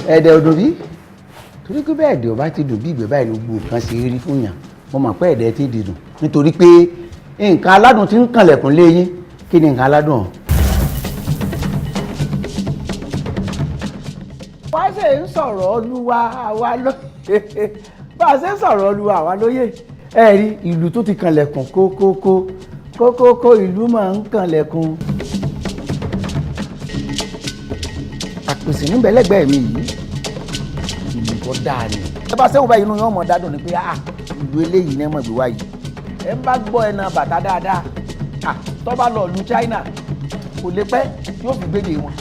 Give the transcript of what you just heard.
Ẹ̀dẹ̀ ọdún bí torí pé bẹ́ẹ̀ ẹ̀dẹ̀ ọba ti dùn bí ìgbẹ́ báyìí ló gbó nǹkan ṣe rí fún yàn. Mo mọ̀ pé ẹ̀dẹ̀ ti dìdùn nítorí pé nǹkan aládùn ti ń kànlẹ̀kùn lé yín. Kí ni nǹkan aládùn ọ̀hún? Wá ṣe ń sọ̀rọ̀ olúwa àwa ló bá a ṣe ń sọ̀rọ̀ olúwa àwa lóye. Ẹ rí ìlú tó ti kànlẹ̀kùn kókókó kókókó, ìlú máa ń kànlẹ̀kùn. Àpèsè níbẹ̀ lẹ́gbẹ̀ẹ́ mi yìí, ìlú tó dáa ni. Ẹ bá sẹ́wọ̀n báyìí, inú yẹn ọmọ dádùn ni pé ah, ìlú eléyìí ní ẹ mọ̀ gbé wá yìí. Ẹ ń bá gbọ́ ẹ̀ náà bàtà dáadáa, ah, tó bá lọ ìlú China kò lè pẹ́ yóò fi gbéde wọn.